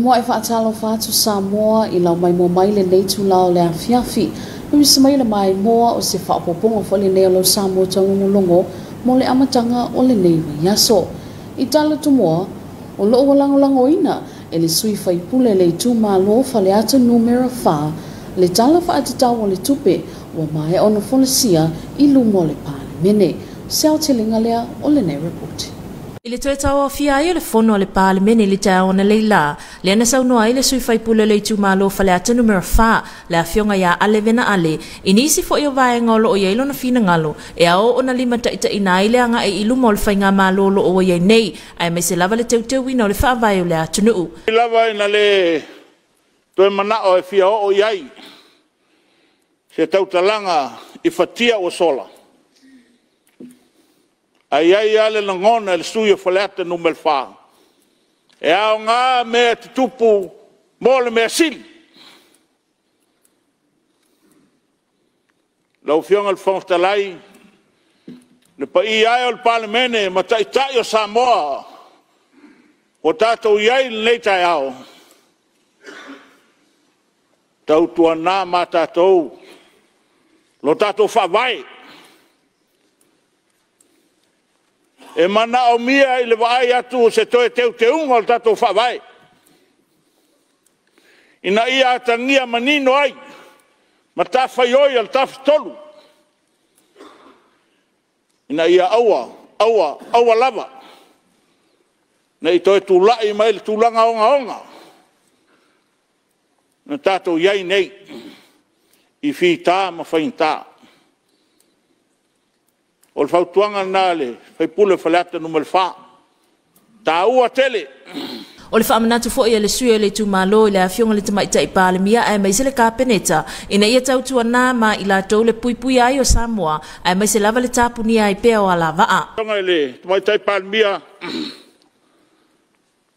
Muai faatalofa atu Samoa i lau maimoa mai lenei itula o le afiafi. Uisa mai le maimoa o se faaopoopoga foi lenei o lau Samoa taugogologo mo le amataga o lenei vaiaso. I tala tumua, o loo ua lagolagoina e le sui faipule le itumalo Faleata 4 le tala faatatau o le tupe ua maea ona folasia i luma o le Palemene. Se aotelega lea o lenei ripoti. I le toe tauaofia ai o le fono a le Palemene i le taeao analeila, lea na saunoa ai le sui faipule o le itumalo Faleata 4, le afioga ia Ale Vena Ale, i nisi foi o vaega o loo i ai lona finagalo e ao ona limataitaiina ai le agai i luma o le faigamalo o loo ua i ai nei, aemaise lava le teuteuina o le faavae o le atunuu. Lava ina le toe manao e fia oo i ai se tautalaga i fatia ua sola, ae i ai lava le lagona i le sui usufono o Faleata 4, e aoga mea e tutupu mo le mea sili. Lau Afioga i le Fofoga Fetalai, le paia e o le Palemene ma Taitai o Samoa ua tatou i ai i lenei taeao, tautuana ma tatou lo tatou Faavae. E manaomia i le vaai atu i se toe teuteuga o le tatou Faavae, ina ia atagia manino ai matafaioi a le Tafatolu, ina ia aua, aua, aua lava ne i toe tulai mai le tulaga ogaoga na tatou i ai nei i fita ma faigata. O le fautuaga lena a le sui usufono o Faleata 4, e taua tele. O le faamanatu foi a le sui o le itumalo i le afioga i le Tamaitai Palemia aemaise le Kapeneta ina ia tautuana ma i latou le puipuia ai o Samoa aemaise lava le tapunia ai pea o alavaa. Afioga i le Tamaitai Palemia,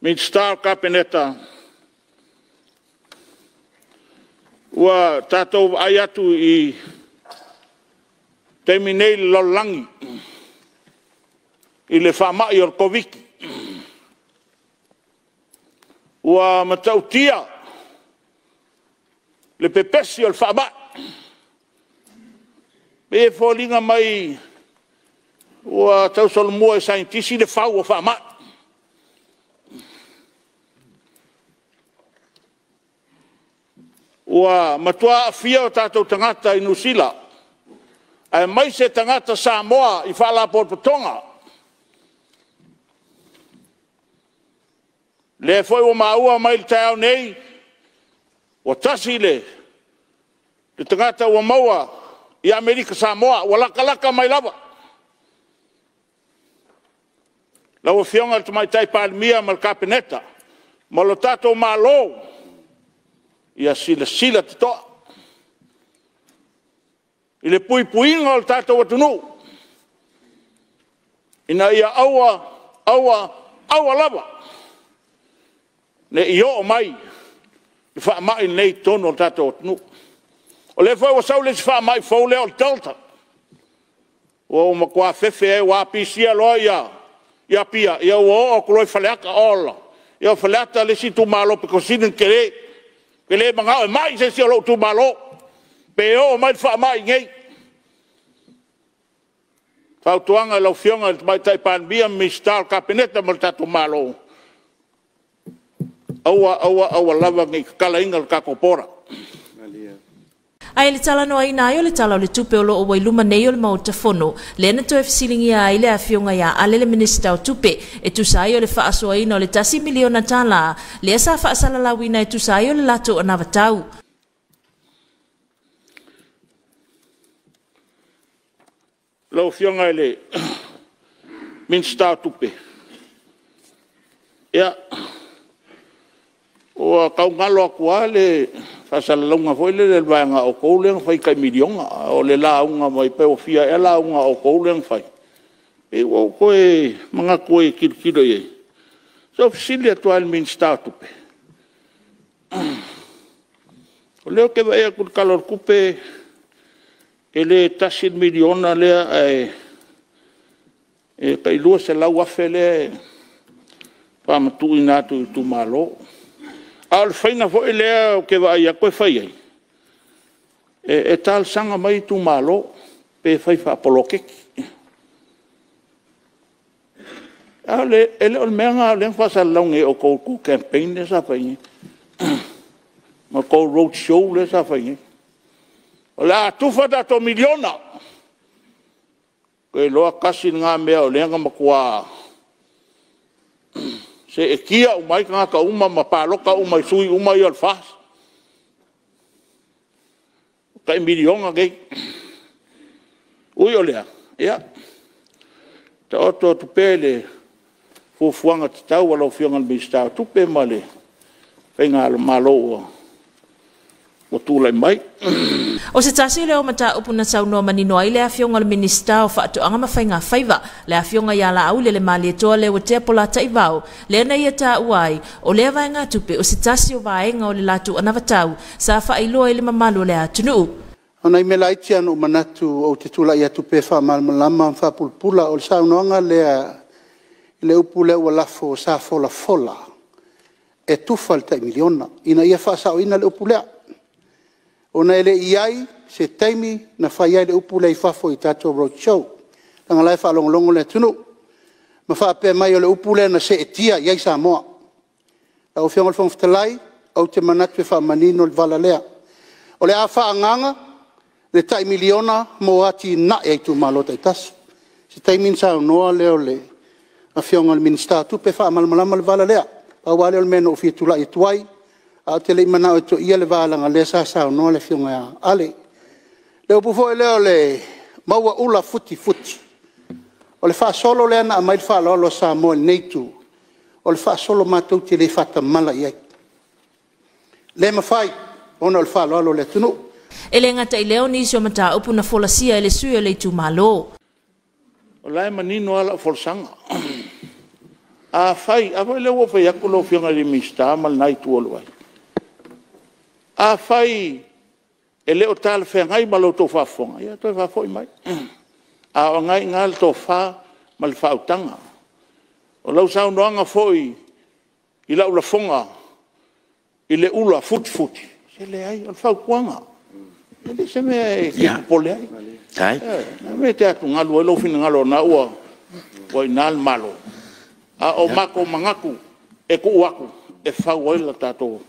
Minisita o le Kapeneta, ua tatou vaai atu i taimi nei i le lalolagi i le faamai o le Koviti-19, ua matautia le pepesi o le faamai. E pei e foliga mai ua tausolomua i saienitisi le fau o faamai. Ua matua aafia o tatou tagata i Niu Sila, aemaise tagata Samoa i Faalapotopotoga. O lea foi ua maua mai i le taeao nei, ua tasi le tagata ua maua i Amerika Samoa, ua latalata mai lava. Lau Afioga i le Tamaitai Palemia ma le Kapeneta ma lo tatou Malo, ia silasila totoa i le puipuiga o le tatou atunuu, ina ia aua, aua, aua lava ne i oo mai le faamai lenei i totonu o le tatou atunuu. O lea foi ua sau le isi faamai fou lea o le Delta, ua matua fefe ai, aua a pisia loa Apia, ia ua oo atu loa i Faleata. Ola! Ia o Faleata le isi itumalo aupito sili ona tele. Ou te le manao e mai se isi o lou itumalo, pe oo mai le faamai i inei. Fautuaga i lau Afioga i le Tamaitai Palemia, Minisita o le Kapeneta ma le tatou Malo, aua, aua lava ne i tatalaina le tatou border. Ae i le talanoaina ai o le Tala o le Tupe o lo o ua i luma nei o le Maota Fono, lea na toe fesiligia ai le afioga ia Ale le Minisita o Tupe e tusa ai o le faasoaina o le $1 miliona lea sa faasalalauina e tusa ai o le latou anavatau. Lau Afioga i le Minisita o Tupe, ia, ua tau galo atu lava le faasalalauga foi lele a le vaega a outou lea na fai tai $1 miliona, o le lauga mai pe ua fia ea lauga a outou lea na fai. Pei ua ou toe manatu ai e tilotilo i ai. Se i ou fesili atu lava i le Minisita o Tupe, o lea ou te vaai atu i le Tala o le Tupe e le $1 miliona lea ae tai $200,000 lea e faamatuuina atu i itumalo. A o le faiga foi lea ou te vaai atu e fai ai, e talosaga mai itumalo pe fai faapoloketi. E le o le mea lena o lea na faasalalau nei e outou i le tou campaign lea sa fai nei, ma tou roadshow lea sa fai nei, o le a tufa tatou miliona. Ou te iloa tasi lena mea o lea na matua seetia uma ai tagata uma ma palota uma i sui uma ia o le FAST, tai miliona nei. Ui o lea, ia taoto atu pea i le fuafuaga tatau a lau Afioga i le Minisita o Tupe ma le faigamalo ua tulai mai. O se tasi lea o mataupu na saunoa manino ai le Afioga i le Minisita o Faatoaga ma Faiga Faiva, le Afioga ia Laaulialemalietoa Leuatea Polataivao, lea na ia taua ai, o lea vaegatupe o se tasi o vaega o le latou anavatau sa faailoa i le mamalu o le atunuu. O nai mea laiti lava na ou manatu ou te tulai atu pea e faamalamalama ma faapulapula. O le saunoaga lea i le upu lea ua lafo sa folafola e tufa le tai miliona, ina ia faasaoina le upu lea, ona e le i i ai se taimi na fai ai le upu lea i fafo i tatou roadshow, leaga o la e faalogologo le atunuu ma faapea mai o le upu lea na seetia i ai Samoa. Lau Afioga i le Fofoga Fetalai, ou te manatu e faamanino le vala lea. O le a faaagaaga le tai miliona mo atinae a itumalo taitasi. O se taimi ona saunoa lea o le Afioga i le Minisita o Tupe e faamalamalama le vala lea. Pau lava lea o le mea na ou fia tulai atu ai, ae ou te le i manao e toia le va leaga o lea sa saunoa le Afioga ia Ale. O le upu foi lea o le maua ula futifuti, o le faasolo lea na aumai le faaaloalo a Samoa i lenei itu, o le faasolo matou te le faatamala i ai. Le mafai ona o le faaaloalo i le atunuu. E le gata i lea o nisi o mataupu na folasia e le sui o le itumalo. O la e manino lava lau folasaga. Afai, a foi lea ua ou fai atu lau Afioga i le Minisita ma lena itu o le vai, afai e le o talafeagai ma la outou faafofoga, ia toe faafoi mai, a o lena e i ina le tofa ma le faautaga. O lau saunoaga foi i lau lafoga i le ula futifuti, se leai, o le fautuaga, e le o se mea e te popole ai. Ioe. O le a le mea e te atugalu ai lou finagalo o lena ua i ina le Malo, a o matou manatu e tuu atu e fau ai le tatou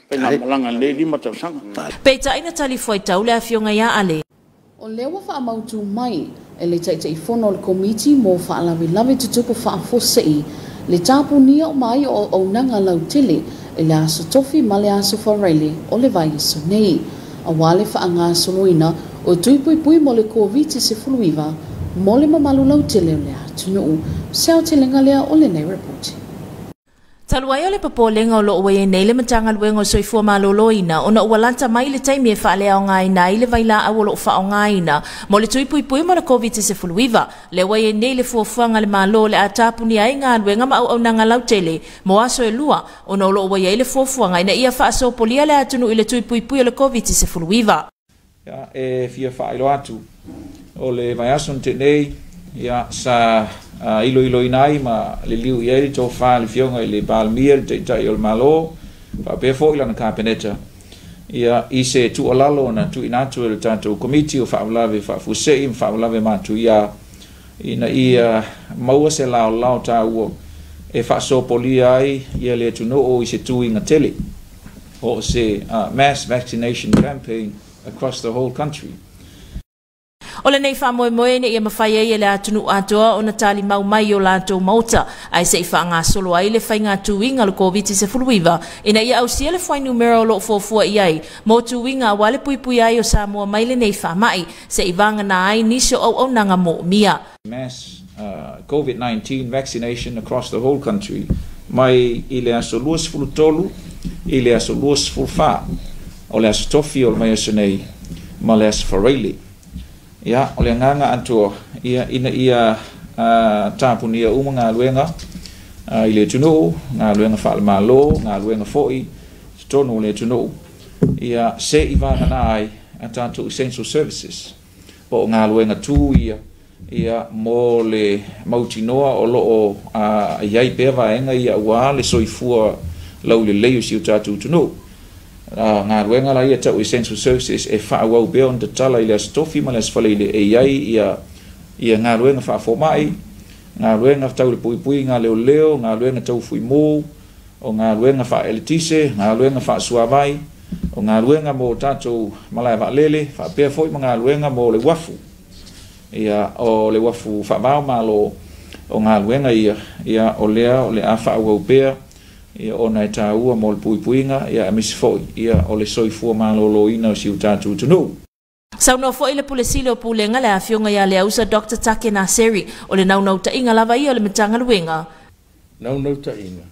faigamalaga i lenei 5 tausaga. Peitai na talifuaitau le Afioga ia Ale. O lea ua faamautu mai e le Taitaifono o le Komiti mo Faalavelave Tutupu Faafuasei le tapunia uma ai o auaunaga lautele i le Aso Tofi ma le Aso Faraile o le vaiaso nei, aua le faagasoloina o tui puipui mo le Koviti-19 mo le mamalu lautele o le atunuu. Se aotelega lea o lenei repoti. Talu ai o le popolega o lo o ua i ai nei le Matagaluega o Soifua Maloloina ona ua lata mai le taimi e faaleaogaina ai le vailaau o lo o faaaogaina mo le tui puipui mo le Koviti-19, lea ua i ai nei le fuafuaga a le Malo o le a tapunia ai galuega ma auaunaga lautele mo aso e lua ona o lo o ua i ai le fuafuaga ina ia faasopolia le atunuu i le tui puipui o le Koviti-19. Ia, e fia faailoa atu, o le vaiaso na tea nei, ia, sa iloiloina ai ma liliu i ai le tofa a le Afioga i le Palemia, le Taitai o le Malo, faapea foi lana Kapeneta, ia, i se tuualalo na tuuina atu e le tatou Komiti o Faalavelave Faafuasei ma Faalavelave Matuia, ina ia maua se laolao taua e faasopolia ai ia le atunuu i se tuiga tele, o se mass vaccination campaign across the whole country. O lenei faamoemoe ina ia mafai ai e le atunuu atoa ona talimau mai i o latou maota ae se i faagasolo ai le faiga tuiga o le Koviti-19 ina ia ausia le fuainumera o lo o fuafua i ai mo tuiga aua le puipuia ai o Samoa mai lenei faamai se i vagana ai nisi o auaunaga moomia. Mass Covid-19 vaccination across the whole country mai i le aso 23 i le aso 24 o le aso Tofi o le vaiaso nei ma le aso Faraile. Ia, o le agaga atoa, ia, ina ia tapunia uma galuega i le atunuu, galuega faale-Malo, galuega foi i totonu o le atunuu, ia, se i vagana ai a tatou essential services, po o galuega tu ia, ia, mo le mautinoa o lo o i ai pea vaega ia aua le soifua laulelei o si o tatou atunuu. Galuega la ia ta'u essential services e fa'aauau pea ona tatala i le Aso Tofi ma le Aso Faraile e i ai ia galuega fa'afoma'i, galuega tau le puipuiga leoleo, galuega tau fuimū, o galuega fa'aeletise, galuega fa'asuavai, o galuega mo tatou malae va'alele, fa'apea fo'i ma galuega mo le uafu, ia o le uafu fa'avao malo. O galuega ia ia o lea o le a fa'aauau pea ia ona e tāua mo le puipuiga ia aemaise fo'i ia o le soifua malōlōina o si o tatou atunuu. Saunoa foi le Pule Sili o Pulega le Afioga ia Leausa Dr Take Naseri, o le naunautaiga lava ia o le Matagaluega. Naunautaiga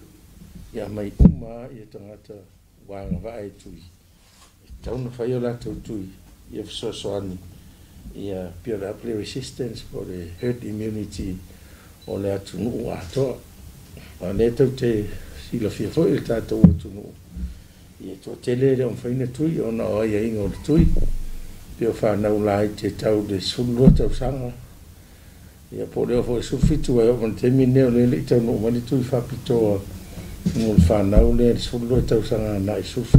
ia mai uma ia tagata ua agavaa e tui e tatau ona fai o latou tui ia fesoasoani ia build up le resistance po o le herd immunity o le atunuu atoa. A o lea tou te silafia foi le tatou atunuu ia toatele e le o mafai ona tui ona o aiaiga o le tui pei o fanau laiti e tau i le 12 tausaga ia po o le oo foi i le 17 ae oo mai i le taimi lenei o lea e le i taunuu mai le tui faapitoa mo le fanau lea i le 12 tausaga agai i le 17.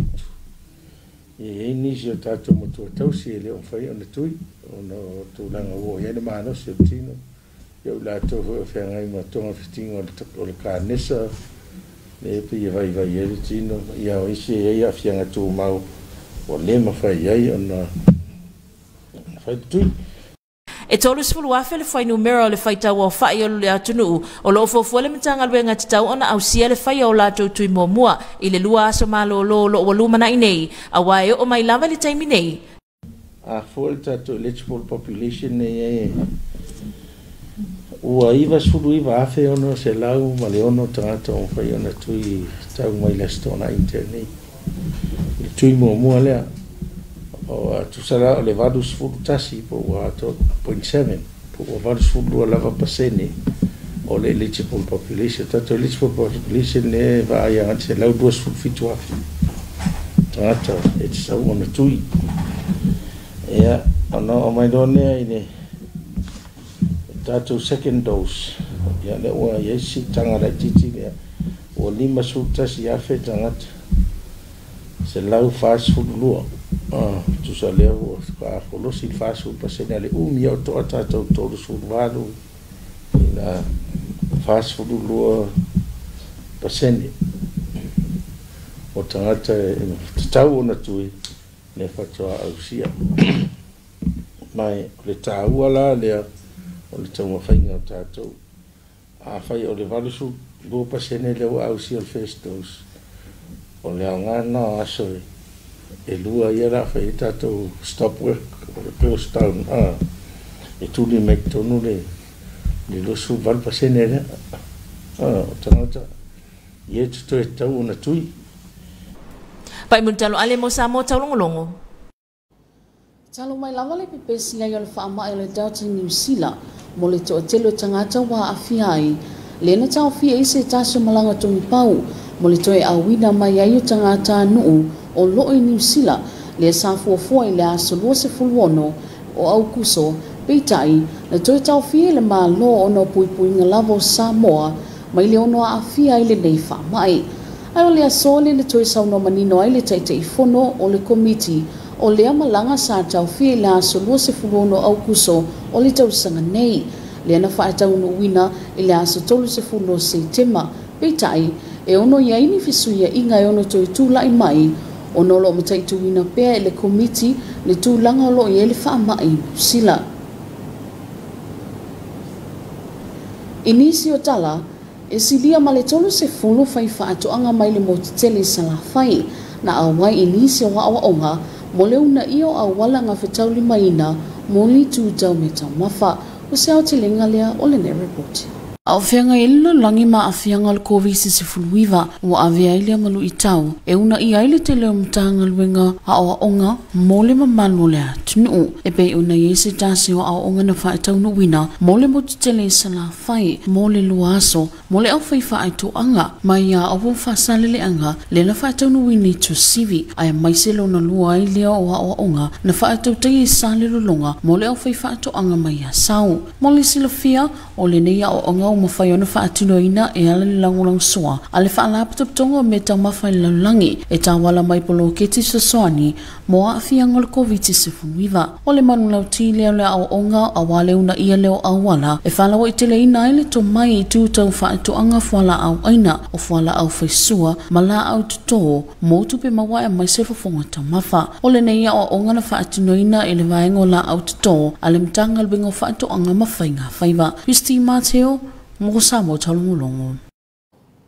E i ai nisi o tatou matua tausi e le o mafai ona tui ona o tulaga ua oo i ai le malosi o le tino, ia o i latou foi o feagai ma togafitiga o le kanesa lea e pei e vaivai ai le tino, ia o isi e i ai aafiaga tumau ua le mafai ai ona fai le tui. E 30,000 le fuainumera o le faitau aofa'i o le atunuu o loo fuafua le Matagaluega tatau ona ausia le faia o latou tui muamua i le 2 aso malōlō o loo ua lumana'i nei, auā e oo mai lava i le taimi nei. A fua i le tatou eligible population nei e ua 99,606 tagata ua mafai ona tui tau mai le Aso Toonai na tea nei i le tui muamua lea. O tusa la o le 81 po ua 0.7 po ua 82 lava pasene o le eligible population. Tatou eligible population lea e vaai agai i le 127,000 tagata e tatau ona tui. Ia, ona oo mai loa lea i le tatou second dose, ia lea ua i ai se siitaga laitiiti lea ua 51,000 tagata 142. Tusa lea ua kolosi i le 40% a le umi o to'a tatou 38 i la 42% o tagata e tatau ona tui le faatoa ausia. Ma o le taua la lea o le taumafaiga o tatou. Afai o le 82% lea ua ausia o le first dose, o le aoga lena o aso e lua ia o le a fai ai tatou stop work o le close down e tuli mai totonu le 28% lea o tagata ia e totoe tatau ona tui. Pai Mulitalo Ale mo Samoa Taulogologo. Talo mai lava le pepesi ai o le faamai o le Delta i Niu Sila mo le toatele o tagata ua aafia ai, lea na taofia ai se tasi o malaga togipau mo le toe auina mai ai o tagatanuu o loo i Niu Sila lea sa fuafua i le aso 26 o Aukuso, peitai na toe taofia e le Malo ona o puipuiga lava o Samoa mai le ono aafia ai lenei faamai. Ae o le aso lea na toe saunoa manino ai le Taitaifono o le Komiti o lea malaga sa taofia i le aso 26 Aukuso o le tausaga nei, lea na faataunuuina i le aso 30 o Setema, peitai e ono i ai ni fesuiaiga e ono toe tula'i mai ona o loo mataituina pea e le Komiti le tulaga o loo i ai le faamai i Niu Sila. I nisi o tala, e silia ma le 30 fai faatoaga mai le motu tele i Salafai na auai i nisi o aoaoga mo le uunaia o auala gafetaulimaina mo le itu tau meataumafa. O se aotelega lea o lenei ripoti. A o feagai ai le lalolagi ma aafiaga o le Koviti-19, ua ave ai lea maluitau e uunaia ai le tele o Matagaluega aoaoga mo le mamalu o le atunuu. E pei ona i ai se tasi o aoaoga na faataunuuina mo le motu tele i Salafai mo le 2 aso mo le aufaifaatoaga mai Aopo ma Faasaleleaga lea na faataunuuina i Tuasivi, aemaise lona lua ai lea o aoaoga na faatautaia i Salelologa mo le aufaifaatoaga mai Asau. Mo le silafia, o lenei aoaoga ua mafai ona faatinoina e ala i le lagolagosoa a le Faalapotopotoga o Mea Taumafa i le Lalolagi e tauala mai poloketi fesoasoani mo aafiaga o le Koviti-19. O le manulauti lea o le aoaoga aua le uunaia lea o auala e faalauaiteleina ai le tomai i tu tau faatoaga fualaau aina, o fualaau faisua ma laau totō mo tupe maua aemaise le fofoga taumafa. O lenei aoaoga na faatinoina e le vaega o laau totō a le Matagaluega o Faatoaga ma Faiga Faiva. Christine Mateo mo Samoa Taulogologo.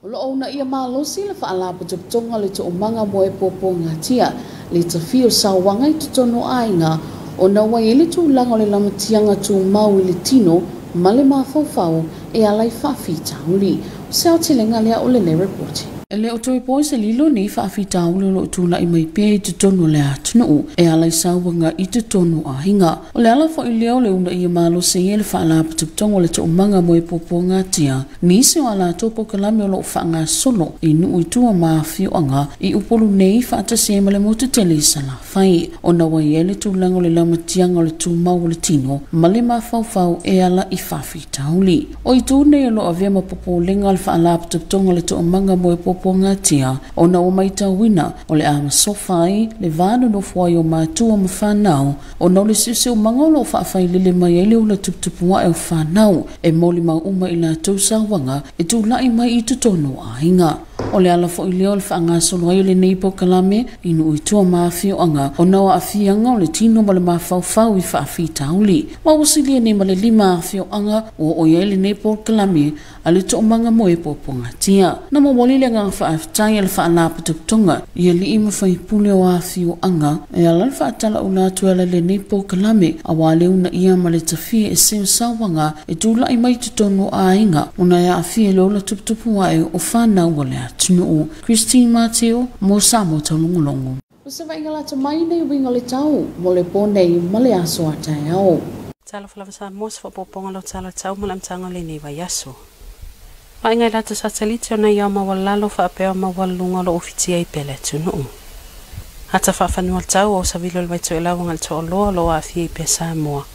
O loo uunaia malosi le Faalapotopotoga o le Toomaga mo e Puapuagatia le tafia o sauaga i totonu o aiga ona ua i ai le tulaga o le lamatiaga tumau i le tino ma le mafaufau e ala i faafitauli. O se aotelega lea o lenei ripoti. E le o toe po se lilo nei faafitauli o loo tulai mai pea i totonu o le atunuu e ala i sauaga i totonu o aiga. O le ala foi lea o le uunaia malosi ai le Faalapotopotoga o le Toomaga mo e Puapuagatia nisi o a latou polokalame o loo faagasolo i nuu i tua ma afioaga i Upolu nei faatasi ai ma le motu tele i Salafai, ona ua i ai le tulaga o le lamatiaga o le tumau o le tino ma le mafaufau e ala i faafitauli. O itu nei o loo avea ma popolega o le Faalapotopotoga o le Toomaga mo e Puapuagatia ona ua matauina o le a masofa ai le va nonofo ai o matua ma fanau ona o le siosiomaga o loo faafailele mai ai le ola tuputupu ae o fanau e molimau uma i latou sauaga e tulai mai i totonu o aiga. O le ala foi lea o le faagasolo ai o lenei polokalame i nuu i tua ma afioaga ona o aafiaga o le tino ma le mafaufau i faafitauli. Ma ua silia nei ma le 5 afioaga ua oo i ai lenei polokalame a le Toomaga mo e Puapuagatia. Na momoli le agaga faafetai a le Faalapotopotoga i alii ma faipule o afioaga e ala le faatalaula atu e ala i lenei polokalame aua le uunaia ma le tafia ese o sauaga e tulai mai totonu o aiga ona e aafia i le ola tuputupu ae o fanau a le atunuu. Christine Mateo mo Samoa Taulogologo. O se vaaiga lata mai nei uiga o le tau mo le po nei ma le aso a taeao. Talofa lava Samoa se faaopoopoga o lau tala tau ma le amataga o lenei vaiaso. Vaaiga i lata satelite ona i ao maualalo faapea o maualuluga o loo ufitia ai pea le atunuu. Ata faafanua le tau o savili o le vaitoelau aga le toaloa o loo aafia ai pea Samoa,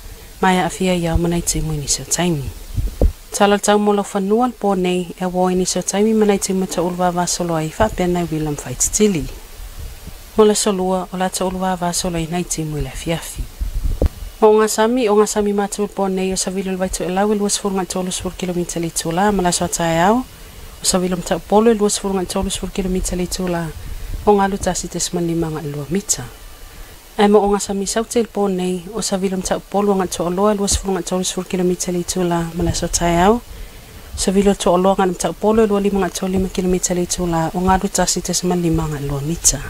ma e aafia ai ao ma nai timu i nisi o taimi. Tala le tau mo lau fanua le po nei e auo i nisi o taimi ma nai timu e taulu vavasolo ai faapea nai uila ma faititili. Mo le aso lua o le a taulu vavasolo ai nai timu i le afiafi. Mo o gasami, o gasami matou i le po nei o savili o le vaitoelau e 20 agai le 30 kilomita le itula ma le aso a taeao o savili o Mataupolu e 20 agai le 30 kilomita le itula o galu 1.5 agai le 2 mita. Ae mo o gasami saute i le po nei o savili o Mataupolu agai le Toaloa e 20 agai le 30 kilomita le itula ma le aso a taeao savili o le Toaloa agai le Mataupolu e 25 agai le 35 kilomita le itula o galu 1.5 agai le 2 mita.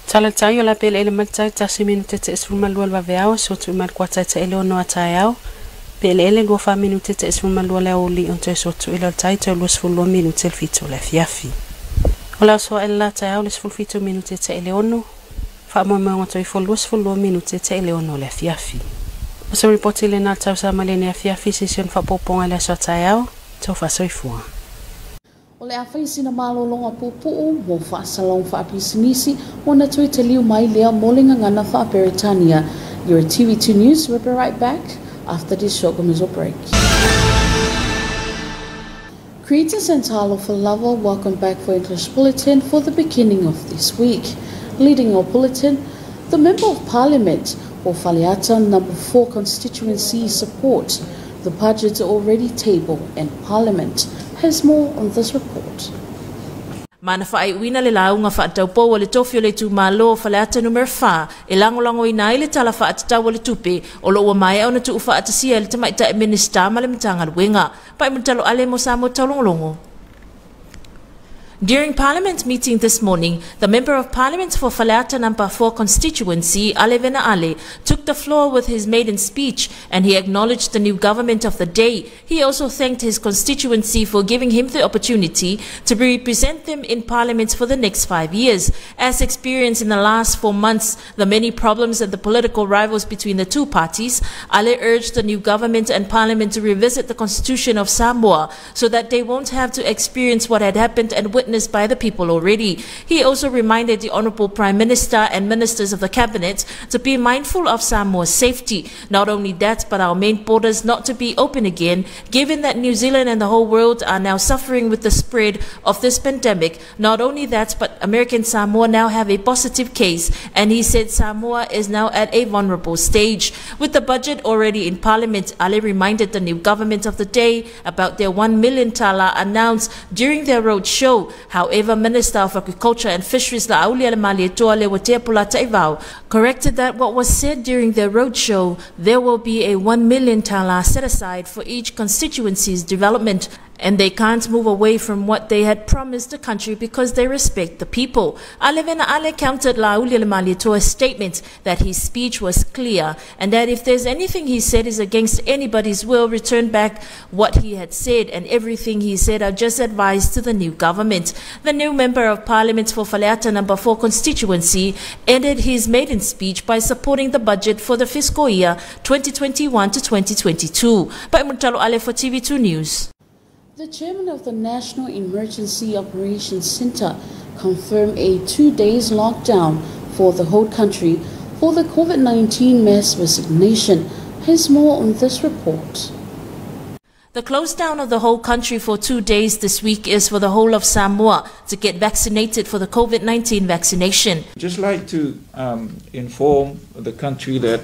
Tala le tai o la pele ele mai le tai 1 minute te 12 le vaveao so tu mai le kuata e te ele ono a taeao pe ele 24 minute te 12 le aoauli ona toe sotu i le tai toe 22 minute le 7 o le afiafi. O le aso ele la taeao le 17 minute te ele ono faamoemoega toe ifo 22 minute te ele ono o le afiafi. O se ripoti lena le tausa ma lenei afiafi se isi ona faaopoopoga i le aso a taeao tau faasoifua. O le a fai sina malologa puupuu mo faasalaga faapisinisi ona toe taliu mai lea mo le gagana faaperetania. Your TV2 News will be right back after this short commercial break. Greetings and talofa lava, welcome back for English Bulletin for the beginning of this week. Leading our bulletin, the Member of Parliament for Faleata number 4 constituency support the budget already tabled in Parliament. Has more on this report. Mana faaiuina le lauga faataupou o le tofi o le itumalo o Faleata numera 4 e lagolagoina ai le tala faatatau o le tupe o loo ua maea ona tuufaatasia e le tamaitai Minisita ma le Matagaluega. Pai Mulitalo Ale mo Samoa Taulogologo. During Parliament meeting this morning, the Member of Parliament for Faleata number 4 constituency, Alevena Ale, took took the floor with his maiden speech and he acknowledged the new government of the day. He also thanked his constituency for giving him the opportunity to represent them in parliament for the next 5 years. As experienced in the last 4 months, the many problems and the political rivals between the two parties, Ale urged the new government and parliament to revisit the constitution of Samoa so that they won't have to experience what had happened and witnessed by the people already. He also reminded the Honourable Prime Minister and ministers of the cabinet to be mindful of Samoa's safety. Not only that, but our main borders not to be open again, given that New Zealand and the whole world are now suffering with the spread of this pandemic. Not only that, but American Samoa now have a positive case, and he said Samoa is now at a vulnerable stage. With the budget already in Parliament, Ale reminded the new government of the day about their 1 million tala announced during their road show. However, Minister of Agriculture and Fisheries Laaulialemalietoa Leuatea Polataivao corrected that what was said during their roadshow, there will be a 1 million tala set aside for each constituency's development, and they can't move away from what they had promised the country because they respect the people. Alevena Ale countered Laaulialemalietoa's statement that his speech was clear and that if there's anything he said is against anybody's will, return back what he had said, and everything he said are just advice to the new government. The new member of parliament for Faleata number 4 constituency ended his maiden speech by supporting the budget for the fiscal year 2021 to 2022. By Mutalo Ale for TV2 News. The chairman of the National Emergency Operations Center confirmed a 2 days lockdown for the whole country for the COVID-19 mass vaccination. Here's more on this report. The close down of the whole country for 2 days this week is for the whole of Samoa to get vaccinated for the COVID-19 vaccination. I'd just like to inform the country that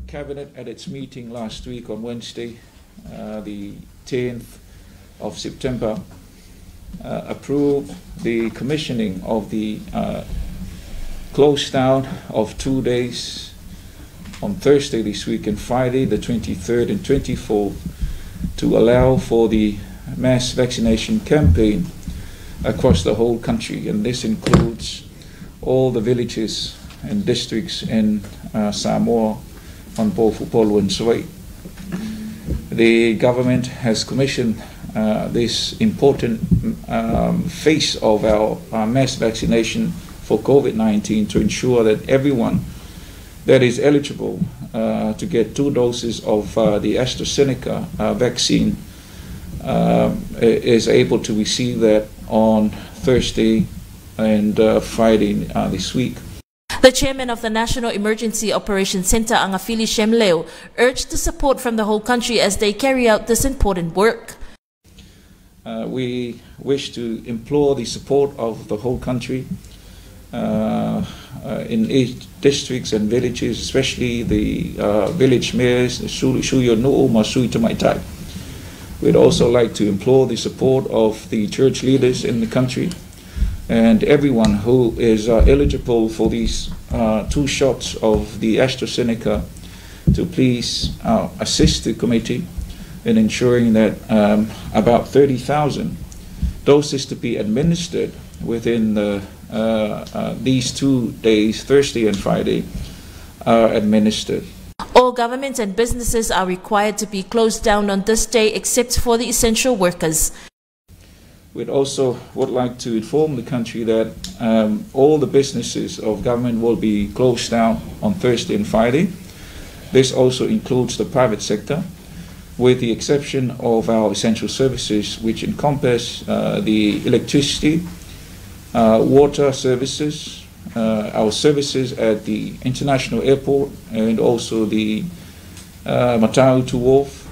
Cabinet at its meeting last week on Wednesday, the 10th of September, approved the commissioning of the close down of 2 days on Thursday this week and Friday the 23rd and 24th to allow for the mass vaccination campaign across the whole country, and this includes all the villages and districts in Samoa on both Upolu and Savaii. The government has commissioned this important phase of our mass vaccination for COVID-19 to ensure that everyone that is eligible to get 2 doses of the AstraZeneca vaccine is able to receive that on Thursday and Friday this week. The chairman of the National Emergency Operations Center, Agafili Shem Leo, urged the support from the whole country as they carry out this important work. We wish to implore the support of the whole country in each districts and villages, especially the village mayors, Sui Nu'u ma Sui Tamaitai. We'd also like to implore the support of the church leaders in the country and everyone who is eligible for these 2 shots of the AstraZeneca to please assist the committee in ensuring that about 30,000 doses to be administered within the, these 2 days, Thursday and Friday, are administered. All governments and businesses are required to be closed down on this day except for the essential workers. We'd also would like to inform the country that all the businesses of government will be closed down on Thursday and Friday. This also includes the private sector, with the exception of our essential services, which encompass the electricity, water services, our services at the international airport, and also the Matautu Wharf,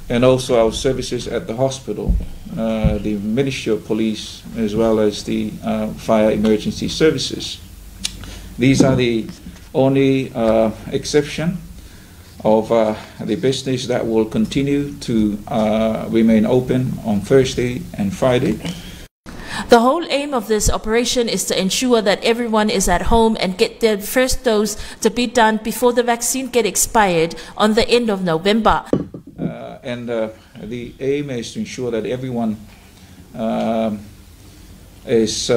and also our services at the hospital, the Ministry of Police, as well as the fire emergency services. These are the only exception of the business that will continue to remain open on Thursday and Friday. The whole aim of this operation is to ensure that everyone is at home and get their first dose to be done before the vaccine get expired on the end of November. And the aim is to ensure that everyone is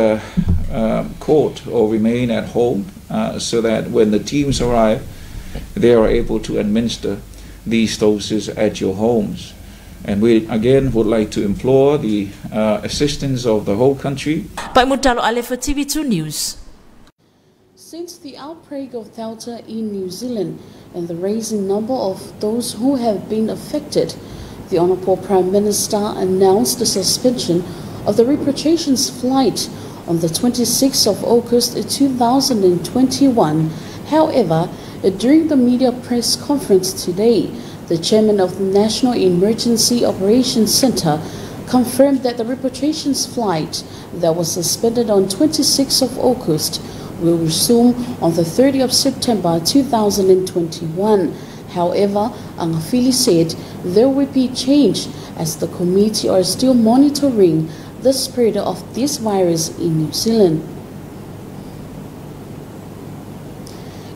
caught or remain at home so that when the teams arrive, They are able to administer these doses at your homes. And we again would like to implore the assistance of the whole country. Paimutalo Ale for TV2 News. Since the outbreak of Delta in New Zealand and the rising number of those who have been affected, the Honourable Prime Minister announced the suspension of the repatriations flight on the 26th of August 2021. However, during the media press conference today, the chairman of the National Emergency Operations Centre confirmed that the repatriations flight that was suspended on 26th of August will resume on the 30th of September 2021. However, Agafili said there will be change as the committee are still monitoring the spread of this virus in New Zealand.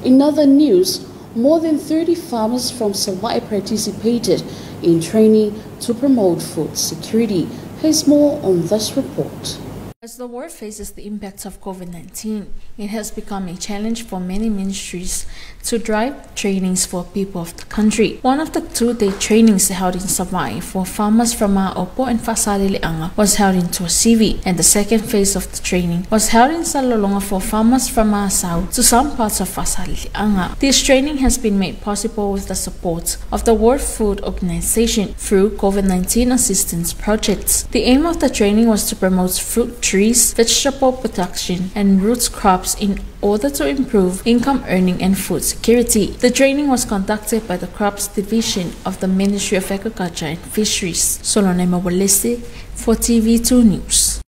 In other news, more than 30 farmers from Savaii participated in training to promote food security. Here's more on this report. As the world faces the impacts of COVID-19, it has become a challenge for many ministries to drive trainings for people of the country. One of the 2-day trainings held in Savaii for farmers from Ma'opo and Faasaleleaga was held in Tuasivi, and the second phase of the training was held in Salelologa for farmers from Ma'asau to some parts of Faasaleleaga. This training has been made possible with the support of the World Food Organization through COVID-19 assistance projects. The aim of the training was to promote fruit trees, vegetable production, and root crops in order to improve income earning and food security. The training was conducted by the Crops Division of the Ministry of Agriculture and Fisheries. Solone Mawalese for TV2 News.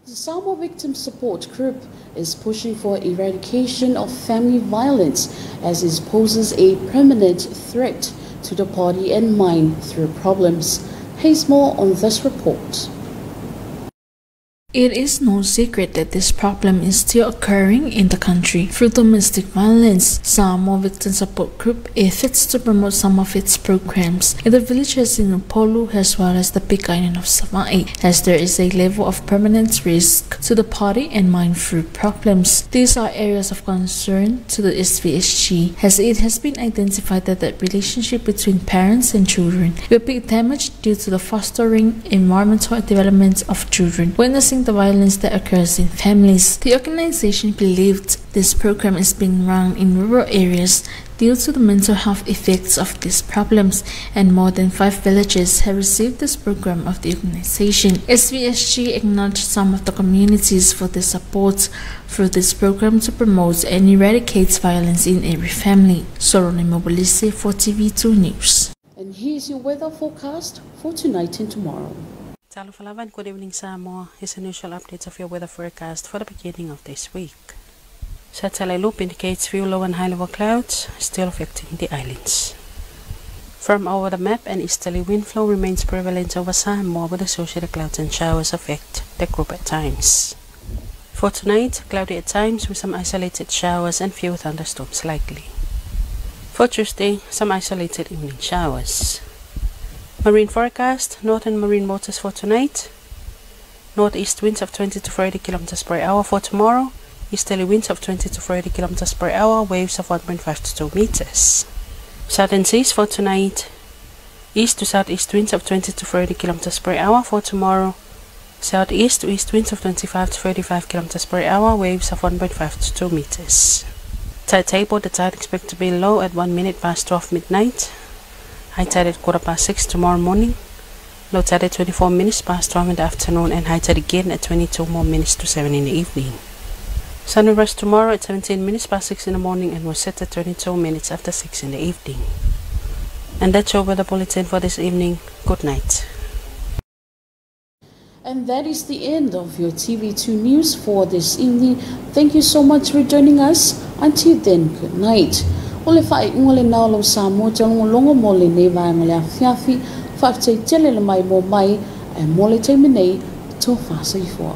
The Samoa Victim Support Group is pushing for eradication of family violence as it poses a permanent threat to the body and mind through problems. Here's more on this report. It is no secret that this problem is still occurring in the country through domestic violence. Samoa Victim Support Group efforts to promote some of its programs in the villages in Upolu as well as the Big Island of Savaii, as there is a level of permanent risk to the body and mind through problems. These are areas of concern to the SVSG, as it has been identified that the relationship between parents and children will be damaged due to the fostering environmental development of children, witnessing the violence that occurs in families. The organization believed this program is being run in rural areas due to the mental health effects of these problems, and more than 5 villages have received this program of the organization. SVSG acknowledged some of the communities for their support through this program to promote and eradicate violence in every family. Sorone Mobilise for TV2 News. And here's your weather forecast for tonight and tomorrow. Talofa and good evening, Samoa. Here's an initial update of your weather forecast for the beginning of this week. Satellite loop indicates few low and high level clouds still affecting the islands. From over the map, an easterly wind flow remains prevalent over Samoa, with associated clouds and showers affect the group at times. For tonight, cloudy at times with some isolated showers and few thunderstorms likely. For Tuesday, some isolated evening showers. Marine forecast, northern marine waters for tonight. Northeast winds of 20 to 30 kilometers per hour for tomorrow. Easterly winds of 20 to 30 kilometers per hour, waves of 1.5 to 2 meters. Southern seas for tonight. East to southeast winds of 20 to 30 kilometers per hour for tomorrow. Southeast to east winds of 25 to 35 kilometers per hour, waves of 1.5 to 2 meters. Tide table, the tide expected to be low at 12:01 midnight. High tide at 6:15 tomorrow morning, low tide at 12:24 in the afternoon, and high tide again at 6:40 in the evening. Sun will rise tomorrow at 6:17 in the morning and will set at 6:22 in the evening. And that's your weather bulletin for this evening. Good night. And that is the end of your TV2 News for this evening. Thank you so much for joining us. Until then, good night. O le whae unga le nao lau sa mō te longo mō le nei vaenga le afiafi, whaafetei tele le mai mō mai, e mō le taimi nei, tō whāsaifoa.